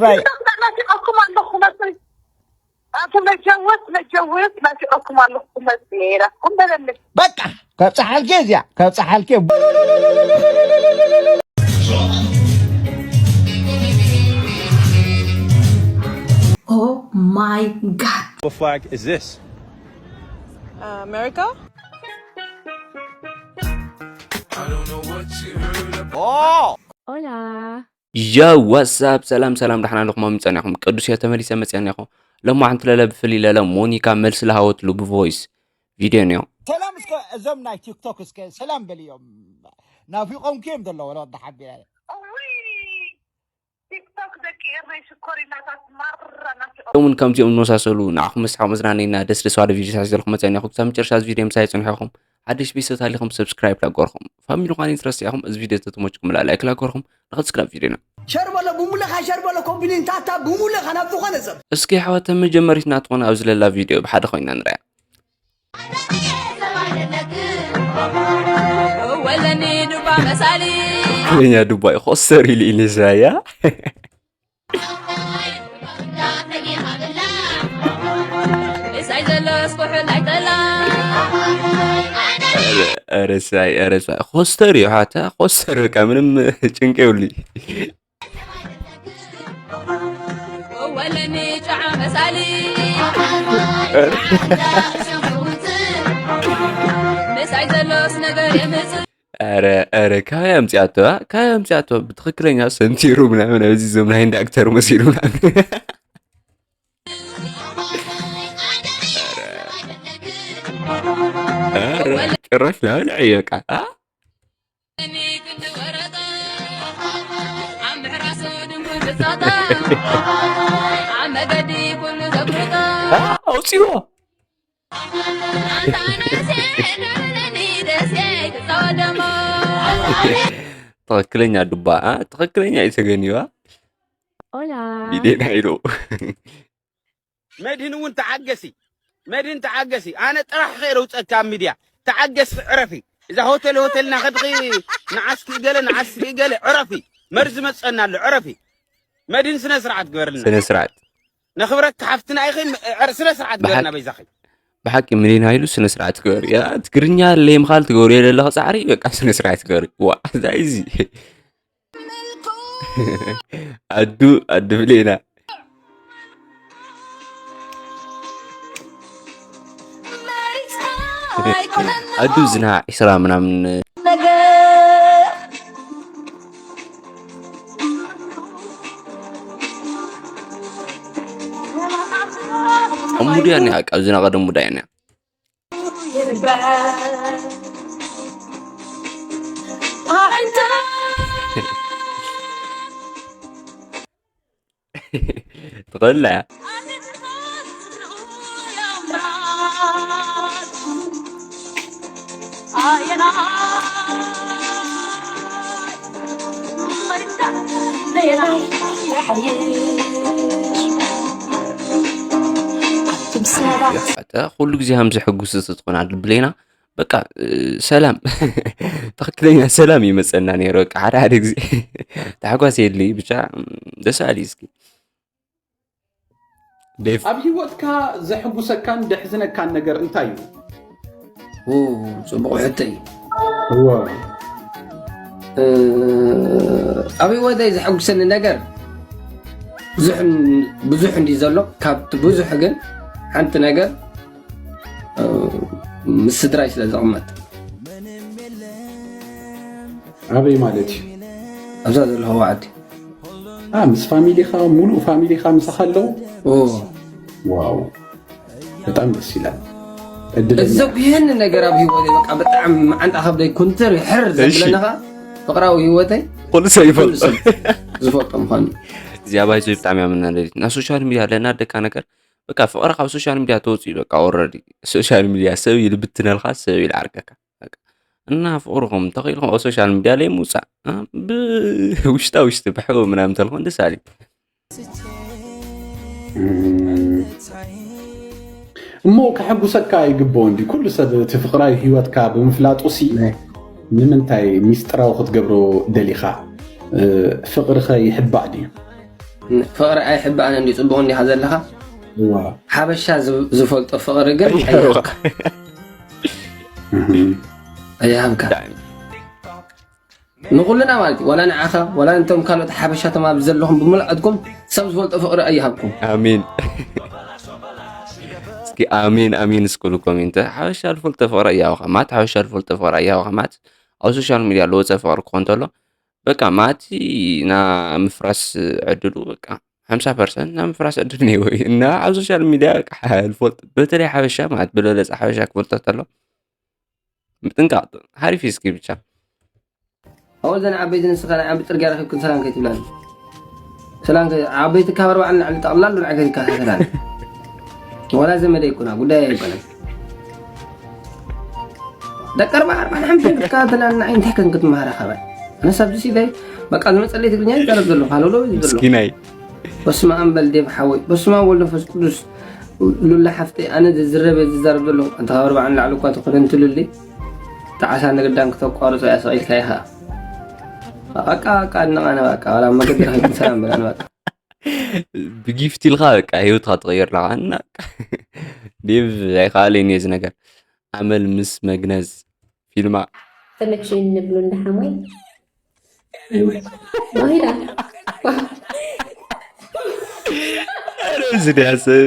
ራይ ናፊቀኩም ኣለኹ መሲ። ኣቲ መጀወት መጀወት ናፊቀኩም ኣለኹ መሲ። ኢላኩም በለለይ። በቃ፣ ካብፀሓልኪ እዚኣ፣ ካብፀሓልኪ። Oh my god. What flag is this? Uh, America? Oh! Yo, what's up? ሰላም ሰላም፣ ደሕና ኣለኹም? ኣሚን ጸኒኹም? ቅዱስ እየ፣ ተመሊሰ መጽያ እኒኹ። ለማ ሓንቲ ለለ ብፍሊ ለለ ሞኒካ መልሲ ለሃወትሉ ብቮይስ ቪድዮ እኒኦ። ሰላም እስከ እዞም ናይ ቲክቶክ እስከ ሰላም በልዮም። ናፊቆምኪ እዮም ዘለዉ ወላ ወዲ ሓቢረ። እውይ፣ ቲክቶክ ደቂ ኤረይ ሽኮሪናታት ማራ ናፊቆም። እውን ከምዚኦም ዝመሳሰሉ ንዓኹም መስሓቕ መዝናነይና ደስ ደስ ባለ ቪዲዮታት ዘለኹም መፅያ እኒኹ። ክሳብ መጨረሻ እዚ ቪዲዮ ምሳይ ፅንሑ ኢኹም። ሓድሽ ቤተሰብ ታሊኹም ሰብስክራይብ ላገርኹም። ፋሚሊ ኳን ኢንትረስት ኢኹም፣ እዚ ቪዲዮ ተተመችኩም ላ ላይክ ላገርኹም። ንኸትስክራብ ቪዲዮና። ሸር በሎ ብሙልኻ ሸር በሎ ኮምፕሊን ታታ ብሙልኻ ናብ ዝኾነ ሰብ እስኪ ኣሕዋት መጀመሪት ናትኾነ ኣብዚ ለላ ቪዲዮ ብሓደ ኮይና ንርኣያ። ወለኒ ዱባ መሳሊ ትግርኛ ዱባይ ኮስተር ኢሉ ኢኒሳያ ምሳይ ዘሎ ስኩሑል ኣይጠላ ረሳይ ረሳይ ኮስተር እዩ ሓታ ኮስተር በቃ ምንም ጭንቂ የብሉ። ወለኒ ጫዓ መሳሊ ምሳይ ዘሎስ ነገር የምፅእ ኧረ ኧረ ካበይ ኣምፂኣቶ ኣ? ካበይ ኣምፂኣቶ? ብትኽክለኛ ሰንቲሩ ምናምን ኣብዚ ዞም ናይ ህንዲ ኣክተር መሲሉ ምናምን። ኧረ ጭራሽ ናበልዐ እዩ በቃ ኣ? ኣብ መገዲ ኩሉ ዘጉርጦ ኣ፣ ኣውፂዎ ትኽክለኛ ዱባ ኣ? ትኽክለኛ እዩ ተገኒዋ Hola. ቢዴና ኢሉ መድህን እውን ተዓገሲ መድህን ተዓገሲ ኣነ ጥራሕ ከይረ ውፀካ ኣብ ሚድያ ተዓገሲ ዕረፊ እዛ ሆቴል ሆቴል እናኸድኺ ንዓስኪ ገለ ንዓስኪ ገለ ዕረፊ መርዚ መፀና ኣሎ ዕረፊ መድህን ስነ ስርዓት ግበርልና ስነ ስርዓት ነኽብረካ ሓፍትና ኢኺ ስነ ስርዓት ግበርና በይዛኺ ብሓቂ ምሊን ሃይሉ ስነ ስርዓት ግበሪ ያ ትግርኛ ለይምኻል ትገብሩ የለለኸ ፃዕሪ በቃ ስነ ስርዓት ግበሪ ዋ እንታይ እዚ ኣዱ ኣዱ ብሌና ኣዱ ዝና ዒስራ ምናምን እሙድያ ኒያ ቃ ዝና ቀደም ሙዳያ ኒያ ትኽእላ እያ ኩሉ ግዜ ከም ዘሐጉስ ትኾና ብሌና በቃ ሰላም ትኽክለኛ ሰላም ይመፀና ነይሩ በቃ ሓደ ሓደ ግዜ ታሕጓስ የድልይ ብቻ ደስ ኣሊ እስኪ ኣብ ህይወትካ ዘሕጉሰካን ደሕዝነካን ነገር እንታይ እዩ? ጽቡቕ ሕቶ እዩ። ኣብ ህይወተይ ዘሐጉሰኒ ነገር ብዙሕ እንዲ ዘሎ ካብቲ ብዙሕ ግን ሓንቲ ነገር ምስ ስድራይ ስለ ዝቕመጥ ኣበይ ማለት እዩ? ኣብዛ ዘለኹዋ ዓዲ ምስ ፋሚሊኻ ሙሉእ ፋሚሊኻ ምሳኻ ኣለዉ? ዋው በጣም ደስ ይላል። እድለኛ ዘጉየኒ ነገር ኣብ ህይወተይ በቃ ብጣዕሚ መዓንጣ ከብደይ ኩንትር ሕር ዘብለኒ ኸዓ ፍቅራዊ ህይወተይ ኩሉ ሰብ ይፈልጦ ዝፈልጦ ምዃኑ እዚኣ ባይዞ ብጣዕሚ እያ መናደዲት እና ሶሻል ሚድያ ለናደካ ነገር በቃ ፍቅሪ ካብ ሶሻል ሚድያ ተወፅኡ በቃ ኦረዲ ሶሻል ሚድያ ሰብ ይልብትነልካ ሰብ ይልዓርቀካ እና ፍቅርኹም እንተኽኢልኩም ኣብ ሶሻል ሚድያ ለይምውፃእ ብውሽጣ ውሽጢ ብሕቦ ምናምን ተልኩም ደስ ኣሊ እሞ ከሐጉሰካ ይግብኦ እንዲ ኩሉ ሰብ እቲ ፍቅራዊ ህይወትካ ብምፍላጡ ሲ ንምንታይ ሚስጥራዊ ክትገብሮ ደሊኻ ፍቅርኸ ይሕባእ ድዩ ፍቕሪ ኣይሕባእን እንዲ ጽቡቕ እንዲኻ ዘለኻ። ሓበሻ ዝፈልጦ ፍቕሪ ግን ኣይሃብካ። ኣይሃብካ። ንኹልና ማለት እዩ። ዋላ ንዓኻ ዋላ እንቶም ካልኦት ሓበሻ ተማብ ዘለኹም ብምልኣትኩም ሰብ ዝፈልጦ ፍቕሪ ኣይሃብኩም። ኣሜን። እስኪ ኣሜን ኣሜን እስክሉ ኮሜንት። ሓበሻ ዝፈልጦ ፍቕሪ ኣይሃብካ ማት ሓበሻ ዝፈልጦ ፍቕሪ ኣይሃብካ ማት ኣብ ሶሻል ሚድያ ለወፀ ፍቕሪ ክኾን ተሎ በቃ ማቲ ና ምፍራስ ዕድሉ በቃ ሓምሳ ፐርሰንት ና ምፍራስ ዕድል ነይዎ እዩ። እና ኣብ ሶሻል ሚድያ በቃ ልፈልጥ በተለይ ሓበሻ ማለት ብለለፀ ሓበሻ ክፈልጦ ተሎ ምጥንቃቕ ሓሪፍ እዩ። እስኪ ብቻ ኣብኡ ዘን ዓበይቲ ንስኻ ናይ ዓቢ ጽርግያ ረኺብክን ሰላም ከይትብላኒ ሰላም ከይ- ዓበይቲ ካብ ኣርባዕን ንዕሊ ጠቕላሉ ንዓይ ከይትከታተላኒ ወላ ዘመደ ይኩና ጉዳይ ኣይኮነን። ደቂ ኣርባ ኣርባን ሓምሽን ክትከታተላኒ ንዓይ እንታይ ከን ክትመሃራ ካባይ ኣነስ ኣብዚ ሲዳይ በቃ ዝመጸለይ ትግርኛ ይዛረብ ዘሎ ሃለሎ ይብል ዘሎ ምስኪናይ። በስመ ኣብ በል ዴቭ ሓወይ፣ በስመ ኣብ ወወልድ ወመንፈስ ቅዱስ። ሉላ ሓፍተይ፣ ኣነ ዝዝረብ እየ ዝዛረብ ዘለኹ። ኣንታ ካብ ኣርብዓ ንላዕሊ እኳ ተኾነ እንትሉለይ፣ ጣዕሳ ንግዳም ክተቋርጾ እያ ሰቒልካ ኢኻ። በቃ በቃ ኣድንቓ ኣነ በቃ ዋላ ኣብ መገዲ ረኺብክን ሰላም በል ኣነ በቃ። ብጊፍት ኢልካ በቃ ህይወትካ ትቕይር ኣለኻ እና በቃ ዴቭ ኣይከኣለይን እየ እዚ ነገር ኣመል ምስ መግነዝ ፊልማ ተመችእኒ ንብሉ እንዳ ሓሞይ ማሂዳ እዚ ድያ ሰብ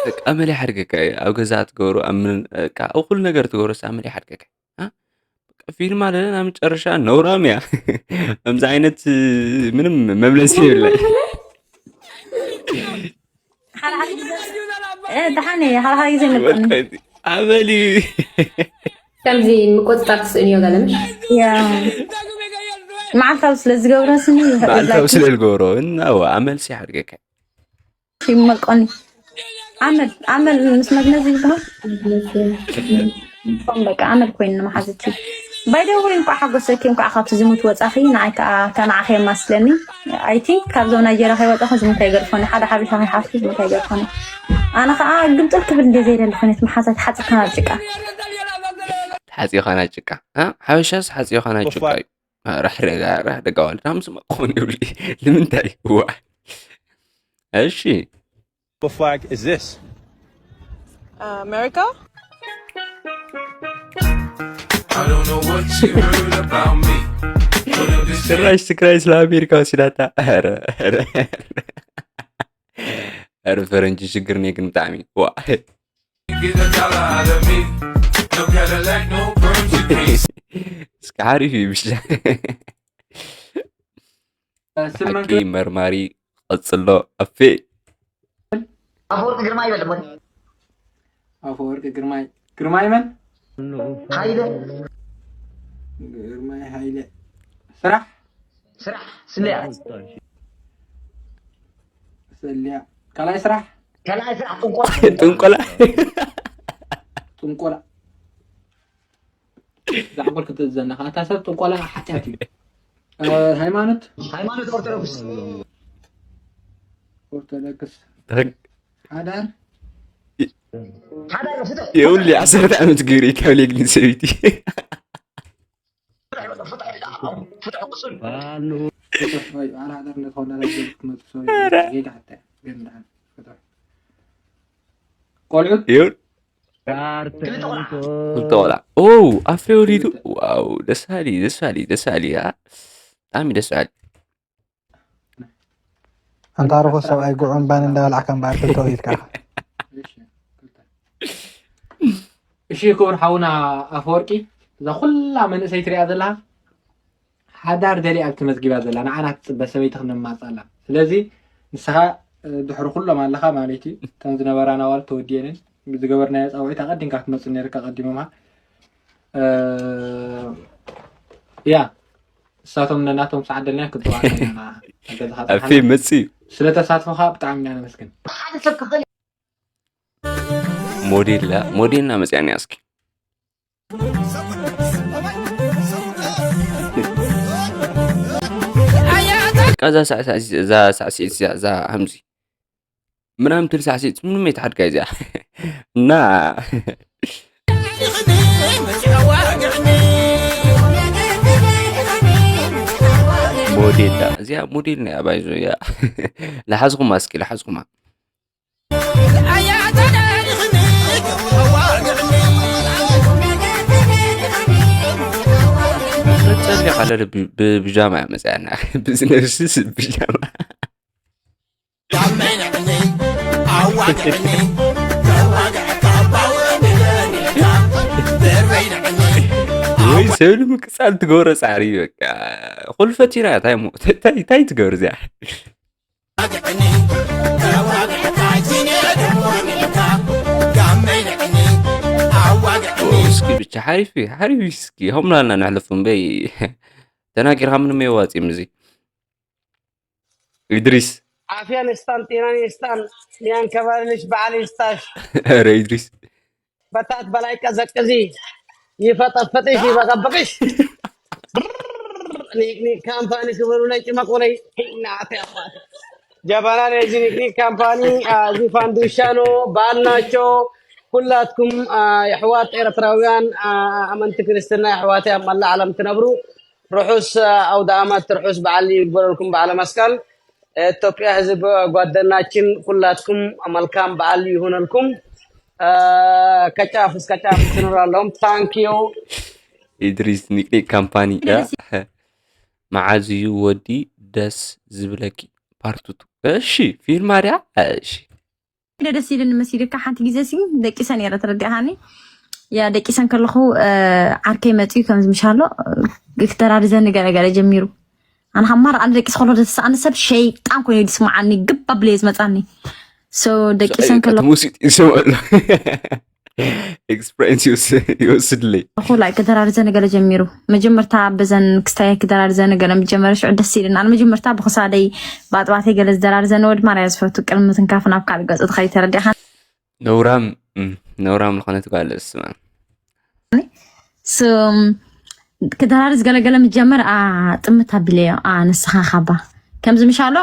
በቃ ኣመል ይሓድገካ እዩ ኣብ ገዛ ትገብሮ ኣብ ምን በቃ ኣብ ኩሉ ነገር ትገብሮ ስ ኣመል ይሓድገካ እዩ አ? በቃ ፊልም ኣለና መጨረሻ ነውራም እያ ከምዚ ዓይነት ምንም መምለሲ የብላይ ደሓን ሓደ ሓደ ግዜ መጠኒ ኣበል እዩ ከምዚ ምቆፅፃር ትስእን ዮ ጋለምሽ መዓልታዊ ስለ ዝገብሮ ስኒ መዓልታዊ ስለ ዝገብሮ እና ኣመልሲ ሓድገካ ይመልቆኒ ኣመል ኣመል ምስ መግነዝ ይበሃል ም በቃ ኣመል ኮይኑ ንመሓዘቲ ባይደወይ እንኳዕ ሓጎሰኪ እንኳዕ ካብቲ ዝሙት ወፃኺ ንዓይ ከዓ ተናዓኸ የማስለኒ ኣይ ቲንክ ካብዞም ናይጀራ ከይወፃኹ ዝሙት ኣይገርፎኒ ሓደ ሓበሻ ከይሓፍኩ ዝሙት ኣይገርፎኒ ኣነ ከዓ ግምጥል ክብል እንደ ዘይደሊ ኩነት መሓዛት ሓፂካ ናብ ጭቃ ሓፂኻ ናብ ጭቃ ሓበሻስ ሓፂኻ ናብ ጭቃ እዩ ራሕረጋ ራሕደጋ ዋልዳ ምስ መቆን ይብሊ ንምንታይ ዋ እሺ What flag is this? Uh, America? ጭራሽ ትግራይ ስለ ኣሜሪካ ወሲዳታ ረ ፈረንጂ ሽግር ኔ ግን ብጣዕሚ ዋ እስኪ ሓሪፍ እዩ ብሻ ሓቂ መርማሪ ቀፅሎ ኣፌ ኣፈወርቂ ግርማ ይበል ሞ ኣፈወርቂ ግርማይ ግርማይ መን ሃይለ ግርማይ ሃይለ ስራሕ ስራሕ ስልያ ስልያ ካልኣይ ስራሕ ካልኣይ ስራሕ ጥንቆላ ጥንቆላ ጥንቆላ ዛዕጎል ክትእዘና ከኣ እታ ሰብ ጥንቆላ ሓጢኣት እዩ ሃይማኖት ሃይማኖት ኦርቶዶክስ ኦርቶዶክስ ሓዳር የውሊ ዓሰርተ ዓመት ግብሪ ካብ ሌግኒ ሰበይቲ ቆልዑት ክልተ ቆልዓ ኦ ኣፍሬ ወሊዱ ዋው ደስ በሃሊ ደስ በሃሊ ደስ በሃሊ ብጣዕሚ ደስ በሃሊ ኣንታ ርኹስ ሰብኣይ ጉዑ እምባን እንዳበላዕካ እምበኣር ክልተ ወሊድካ ኢኻ እሺ ክቡር ሓውና ኣፈወርቂ እዛ ኩላ መንእሰይ ትሪኣ ዘለኻ ሓዳር ደልያ ኣብ ተመዝጊባ ዘላ ንዓና ትፅበ ሰበይቲ ክነማፃላ ስለዚ ንስኻ ድሕሪ ኩሎም ኣለኻ ማለት እዩ እተን ዝነበራና ዋል ተወዲኤንን ዝገበርናዮ ፃውዒት ኣቐዲምካ ክትመፅእ ነይርካ ቀዲሞማ ያ ንሳቶም ነናቶም ሰዓት ደልና ክትዋዓልና ገዛኻ ኣፌ መፂ እዩ ስለ ተሳትፎኻ ብጣዕሚ ኢና ነመስግን ሓደ ሰብ ክኽእል ሞዴል ሞዴልና መፅያኒ እስኪ እዛ ሳዕስዒት እዛ ሃምዚ ምናምን ትብል ሳዕስዒት ምንም ኣይትሓድጋ እዚኣ እና ሞዴል ዳ እዚኣ ሞዴል ናይ ኣባይዞ እያ። ላሓዝኹማ እስኪ ላሓዝኹማ። ጸሊያ ካለ ብብጃማ እያ መጽያና። ብዝነብስስ ብጃማ። ወይ ሰብ ንምቅጻል ትገብሮ ጻዕሪ በቃ። ኩልፈት ኢና፣ እንታይ እሞ፣ እንታይ፣ እንታይ ትገብር እዚኣ? እስኪ ብቻ ሓሪፍ እዩ፣ ሓሪፍ እዩ። እስኪ ሆምላና ነሕልፉ እምበይ ተናጊርካ ምንም የዋጽም እዚ። ኢድሪስ። ዓፍያን የስጣን፣ ጤናን የስጣን፣ ንያንከባልልሽ በዓል የስጣሽ። ኧረ ኢድሪስ። በታት በላይ ቀዘቅዚ፣ ይፈጠፍጥሽ፣ ይበቀብቅሽ። ኒክኒክ ካምፓኒ ክበሉ ናይ ጭመቁለይ። ናተ ጀበና ነዚ ኒክኒክ ካምፓኒ፣ አ፣ እዚ ፋንዱሻኖ፣ ባልናቾ፣ ኩላትኩም፣ አ፣ የሕዋት ኤርትራውያን፣ አ፣ ኣመንቲ ክርስትና የሕዋተይ ኣብ መላእ ዓለም ትነብሩ፣ ርሑስ፣ አ፣ ኣውደ ኣመት፣ ርሑስ በዓል ይግበረልኩም፣ በዓለ መስቀል። ኢትዮጵያ ህዝብ ጓደናችን፣ ኩላትኩም መልካም በዓል ይሁነልኩም። አ፣ ከጫፍ እስከ ጫፍ ትንሩ ኣለዎም። ታንኪዩ። ኢድሪስ ኒቅኒቅ ካምፓኒ፣ ያ። መዓዝ እዩ ወዲ ደስ ዝብለኪ? ፓርት ቱ። እሺ፣ ፊልም ኣድያ? እሺ። እንደ ደስ ኢልን መሲልካ ሓንቲ ግዜ ሲ ደቂሰ ነይረ፣ ተረዲእካኒ? ያ፣ ደቂሰን ከለኹ፣ እ፣ ዓርከይ መጺኡ ከምዚ ምሻሎ፣ እ፣ ክተራርዘኒ ገለ ገለ ጀሚሩ። ኣነ ካብ ማራ ኣነ ደቂስ ከሎ ደስ ኣነ ሰብ ሸይጣን ኮይኑ እዩ ዝስምዓኒ፣ ግብ ኣብለ እዩ ዝመጻኒ። So፣ ደቂሰን ከሎ እቲ ሙዚቅ ይስምዕ ኣሎ። ኤክስፕሬንስ ይወስ-፣ ይወስድለይ። ኣኹ ላይ ክደራርዘ ነገለ ጀሚሩ። መጀመርታ በዘን ክስታይ ክደራርዘ ነገለ መጀመርያ ሽዑ ደስ ኢልን። ኣነ መጀመርታ ብኽሳደይ ብኣጥባተይ ገለ ዝደራርዘ ንወድ ማርያ ዝፈቱ ቅድሚ ምትንካፍ ናብ ካልእ ገጹ ትኸይድ ተረዲእኻ። ነውራም፣ እም፣ ነውራም ዝኾነት ጓል እስማ። So፣ ክደራርዝ ገለገለ ምጀመር፣ አ፣ ጥምት ኣቢለዮ፣ አ፣ ንስኻ ካባ። ከምዚ ምሻሎ፣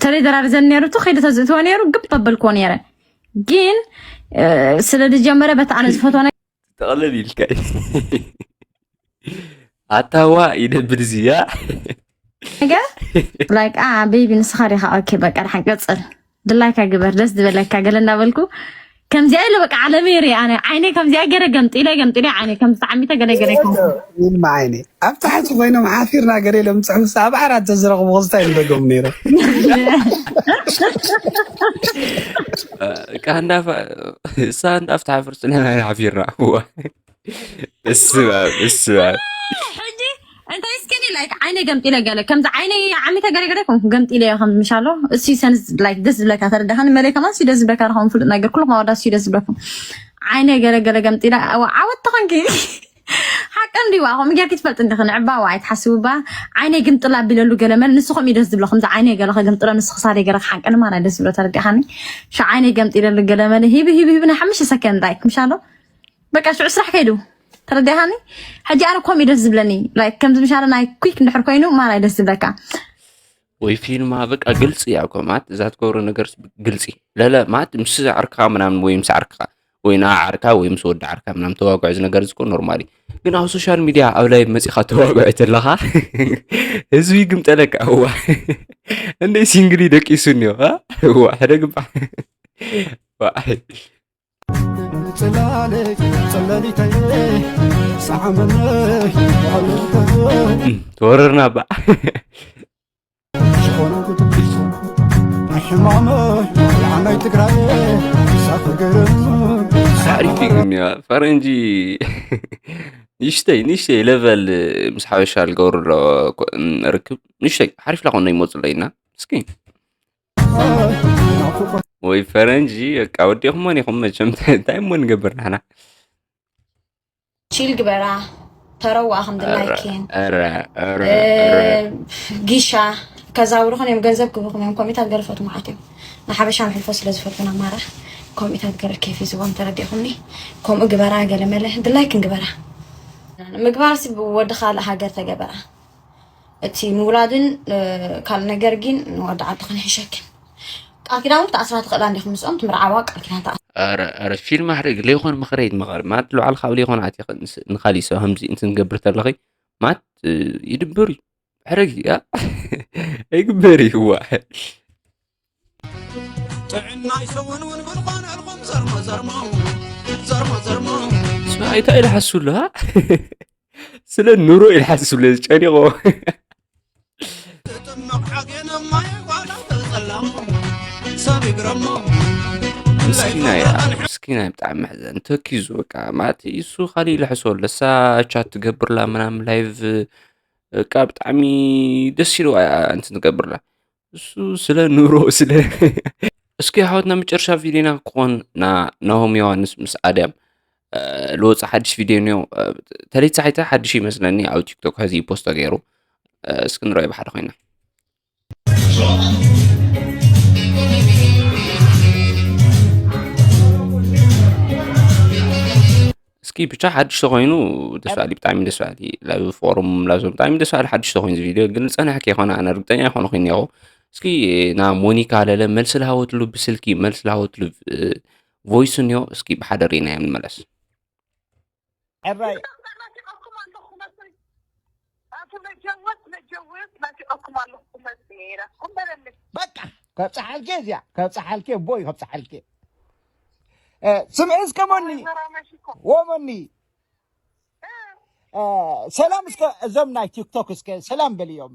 ተለይ ደራርዘን ነይሩ፣ ቱ ከይዱ ተዝእትዎ ነይሩ፣ ግብ ኣበልክዎ ነይረ። ግን፣ እ፣ ስለ ዝጀመረ በቲ ኣነ ዝፈትዎ ነገር ተቐለል ኢልካ። ኣታዋ ይደብል እዚያ። ነገር፣ ላይክ፣ አ፣ ቤቢ ንስኻ ዲኻ? ኦኬ፣ በቃ፣ ደሓን ቀጽል። ድላይካ ግበር፣ ደስ ዝበለካ፣ ገለ እንዳበልኩ፣ ከምዚኣ ኢለ በቃ ዓለመይ ይርኢ ኣነ። ዓይነይ ከምዚኣ ገይረ ገምጢለ፣ ገምጢለ ዓይነይ ከምዚ ተዓሚተ ገለ ገለ ይኮንኩ። ኢልማ ዓይነይ። ኣብ ታሕቲ ኮይኖም ሓፊርና ገለ ኢሎም ዝጽሕፉ፣ ኣብ ዓራት ተዝረኽቡ ክስታይ ንደገሙ ነይሮም። እካ እንዳፋ-፣ እሳ እንዳፍትሓፍር ስለና ሓፊርና። እዋ። እስባብ፣ እስባብ። ሕጂ እንታይ እስከኒ፣ ላይክ፣ ዓይነ ገምጢለ ገለ፣ ከምዚ ዓይነ ዓሚተ ገለ ገለ ኮንኩ ገምጢለ እየ፣ ከምዚ ምሻሎ። እሱ ሰንስ፣ ላይክ፣ ደስ ዝብለካ ተረዳኸኒ፣ መለይ ከማን እሱ ደስ ዝብለካ፣ ረኸም ፍሉጥ ነገር፣ ኩሉ ከማወዳ እሱ ደስ ዝብለኩም። ዓይነ ገለ ገለ ገምጢለ፣ ኣዋ-፣ ዓወት ተኾንኪ። ሓቂ እንዲዋ፣ ከምኡ ጌርኪ ትፈልጥ እንዲኺ፣ ንዕባ ዋ ኣይትሓስብባ። ዓይነ ግምጥላ ቢለሉ ገለ መለ፣ ንሱ ከምኡ ደስ ዝብሎ፣ ከምዚ ዓይነ ገለ ከገምጥሎ፣ ንሱ ክሳደ ገለ ክሓንቀኒ ማራ ደስ ዝብሎ፣ ተረዲኻኒ። ሻ ዓይነ ገምጢለሉ ገለ መለ፣ ሂቢ፣ ሂቢ፣ ሂቢ፣ ናይ ሓሙሽተ ሰከንድ፣ ላይክ፣ ምሻሎ። በቃ ሽዑ ስራሕ ከይዱ። ተረዲኻኒ? ሕጂ ኣነ ኮም እዩ ደስ ዝብለኒ። ላይክ ከምዚ ምሻለ ናይ ኩክ እንድሕር ኮይኑ ማራ እዩ ደስ ዝብለካ። ወይ ፊልማ በቃ ግልፂ እያ እኮ ማለት እዛ ትገብሮ ነገር ግልፂ። ለለ ማለት ምስ ዓርካ ምናምን ወይ ምስ ዓርካ ወይ ንዓ ዓርካ ወይ ምስ ወዲ ዓርካ ምናምን ተዋግዖ እዚ ነገር እዚ እኮ ኖርማል እዩ። ግን ኣብ ሶሻል ሚድያ ኣብ ላይቭ መፂኻ ተዋግዖ ተለኻ ህዝቢ ይግምጠለካ። እዋ እንደ ሲንግሊ ደቂሱ እኒኦ። እ? እዋ ሕደ ግባ። ዋ። ጽላለይ ጸለሊተይ ሰዓመነይ ተወረርና ባ። ዝኾነ ጉድቢት ሕማመይ ዓናይ ትግራይ ሳፈገርም ኣሪፍ እዩ ግን ያ ፈረንጂ ንሽተይ ንሽተይ ለቨል ምስ ሓበሻ ልገብሩ ኣሎ ርክብ ንሽተይ ሓሪፍ ላኾነ ይመፁለይና እስኪ ወይ ፈረንጂ በቃ ወዲኹሞን ኢኹም መቸም እንታይ እሞ ንገብር ንሕና ቺል ግበራ ተረዋ ከም ድላይኪን ጊሻ ከዛውርኹን እዮም ገንዘብ ክብኹም እዮም ኮሚታት ገለ ፈቱ መዓት እዮም ንሓበሻ ምሕልፎ ስለ ዝፈቱና ማራ ኮሚታት ገለ ኬፍ ይዝቦም ተረዲኹኒ ከምኡ ግበራ ገለ መለ ድላይክን ግበራ ምግባር ሲ ወዲ ካልእ ሃገር ተገበራ እቲ ምውላድን ካልእ ነገር ግን ንወዲ ዓዲ ክንሕሸክን ቃል ኪዳን እውን ክትኣስራ ትኽእላ እንዲኹም ምስኦም ትምርዓዋ ቃል ኪዳን ትኣስራ። ኣረ ኣረ ፊልም ኣሕርግ ለይኾን ምኽረይ ምኸር ማለት ልባዕልኻ ኣብ ለይኾን ኣትኻ ንኻሊእ ሰብ ከምዚ እንትንገብር ተለኺ ማለት ይድብር እዩ። ሕረጊ ያ ኣይግበር ይዋ ጥዕና ይሰውን እውን ብልኾነልኩም ዘርሞ ዘርሞ ዘርሞ ዘርሞ ስማ ኣይታ ኢልሓሱላ ስለ ኑሮ ኢልሓሱለ ዝጨኒቆ ምስኪና እያ ምስኪና እያ ብጣዕሚ መሕዘን ተኪዙ በቃ ማለት እሱ ካሊእ ይልሕሶ ለሳ ቻት ትገብርላ ምናምን ላይቭ በቃ ብጣዕሚ ደስ ኢልዋ እያ እንትን ትገብርላ እሱ ስለ ኑሮ ስለ እስኪ ሓወትና መጨረሻ ቪዲዮና ክኾን ና ናሆም ዮሃንስ ምስ ኣድያም ልወፅ ሓድሽ ቪድዮ እኒኦ ተለይቲ ሳሒተ ሓድሽ ይመስለኒ ኣብ ቲክቶክ ሕዚ ፖስቶ ገይሩ እስኪ ንረኦ ብሓደ ኮይና እስኪ ብቻ ሓድሽ ተኮይኑ ደስ በሃሊ ብጣዕሚ ደስ በሃሊ ላብ ፎርም ላዞም ብጣዕሚ ደስ በሃሊ ሓድሽ ተኮይኑ እዚ ቪድዮ ግን ዝፀንሐ ከይኮነ ኣነ ርግጠኛ ይኮነ ኮይኑ እኒኦ እስኪ ና ሞኒካ ለለ መልሲ ልሃወትሉ ብስልኪ መልሲ ልሃወትሉ ቮይስ እኒኦ እስኪ ብሓደ ርኢና እዮም ንመለስ ሕራይ ናፊቀኩም ኣለኹ መሲ ኣቲ መጀወት መጀወት ናፊቀኩም ኣለኹ መሲ ነይረ ቁምበለኒ በቃ ከብፀሓልኬ እዚኣ ከብፀሓልኬ ቦይ ከብፀሓልኬ ስምዒ እስከ ሞኒ ዘራመሽኮ ወሞኒ ሰላም እስከ እዞም ናይ ቲክቶክ እስከ ሰላም በልዮም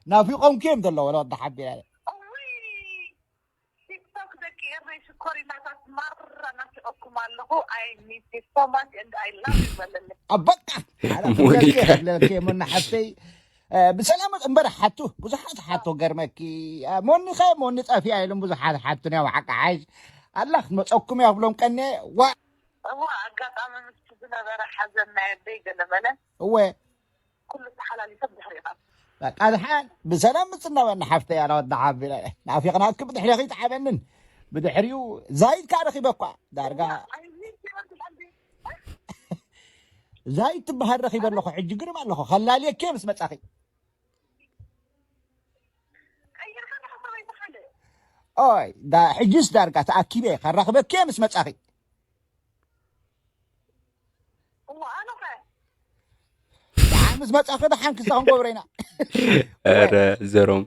ናፊቆምኩም እዮም ዘለዉ ወላ ወዲ ሓቢረ እውይ ቲክቶክ ደቂ ኤረይ ሽኮሪናታት ማራ ናፊቀኩም ኣለኹ I miss you so much and I love you በለኒ ኣበቃ ሞኒካ። ሞና ሓፍተይ ብሰላም እምበር ሓቱ ብዙሓት ሓቶ ገርመኪ ሞኒ ከ ሞኒ ጠፊኣ ኢሎም ብዙሓት ሓቱን ያው ሓቂ ሓይሽ ኣላ ክትመፀኩም እያ ክብሎም ቀኒ ዋ እዋ ኣጋጣሚ ምስቲ ዝነበረ ሓዘን ናይ ኣደይ ገለመለ እወ ኩሉ ተሓላሊፈ ብድሕሪኡ በቃ ድሓን ብሰላም ምፅናወኒ ሓፍተይ ኣላ ወዳ ሓቢረ ናፊቕናትኪ ብድሕሪኺ ይትሓበንን ብድሕሪኡ ዛይድ ከዓ ረኺበ እኳ ዳርጋ ዛይድ ትበሃል ረኺበ ኣለኹ ሕጂ ግርም ኣለኹ ከላልየኪ ምስ መፃኺ ኦይ ዳ ሕጅስ ዳርጋ ተኣኪበ ከራኽበኪ ምስ መጻኺ ደሓን ምስ መጻኺ ደሓን ክስታ ክንገብሮ ኢና ኧረ ዘሮም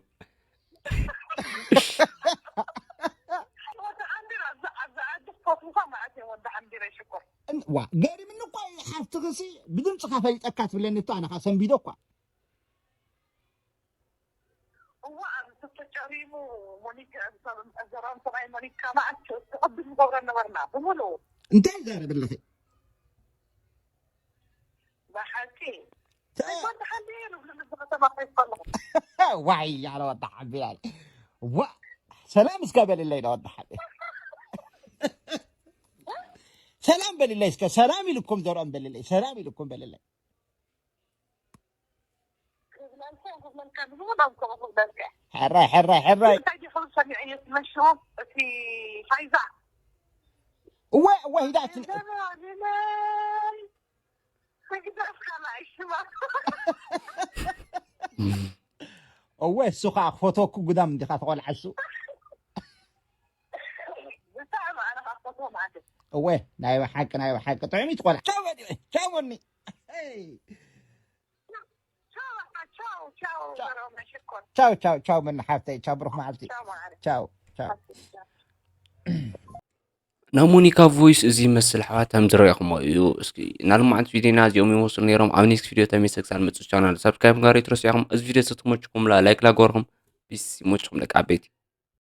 ዋ ገሪምኒ እኳ ሓፍትኽሲ ብድምፅኻ ፈሊጠካ ትብለኒ እቶ ኣነኻ ሰንቢዶ እኳ እዋ ኣብዚ ተጨሪሙ ሞኒካ ዘራም ሰብኣይ ሞኒካ መዓት ተቐብል ንገብረ ነበርና ብምሉኡ እንታይ ይዛረብ ኣለኺ ብሓቂ ተ- ኣይኮን ሓንቲ ንብሉ ምስ ከተማ ከይፈለኹ ዋይ ያለ ወዲ ሓቢላል ዋ ሰላም እስከ በልለይ ለወዲ ሓቢ ሰላም በልለይ እስከ ሰላም ኢልኩም ዘርኦም በልለይ ሰላም ኢልኩም በልለይ ክብለልካ ክብለልካ ንብሉ ናብ ከምኡ ክብለልካ ሕራይ ሕራይ ሕራይ እንታይ ዲኹም ሰሚዐዮ ትመሽዎ እቲ ፋይዛ እወ እወ ሂዳት ዘመንነን ስግደት ካልኣይ ሽማ እወ እሱ ከዓ ክፈተኩ ጉዳም እንዲኻ ተቆልዓ እሱ ብጣዕሚ ኣነ ካብ ፈትዎ ማለት እወ ናይ ብሓቂ ናይ ብሓቂ ጥዑሚት ቆልዓ ቻው በኒ ቻው በኒ ቻው በቃ ቻው ቻው ዘረው መሽኮር ቻው ቻው ቻው መኒ ሓፍተይ ቻው ብሩክ መዓልቲ ቻው ማለት ቻው ቻው ናብ ሞኒካ ቮይስ እዚ ይመስል ኣሕዋት ከም ዝረኣኹሞ እዩ እስኪ ናልማዓት ቪድዮና እዚኦም ይመስሉ ነይሮም ኣብ ኔክስት ቪድዮ ተመልሰ ክሳብ መፅእ ቻናል ሳብስክራይብ ጋር ይትረሱ ኢኹም እዚ ቪድዮ ተትመችኩም ላይክ ላገበርኩም ፒስ ይመችኩም ደቂ ዓበይቲ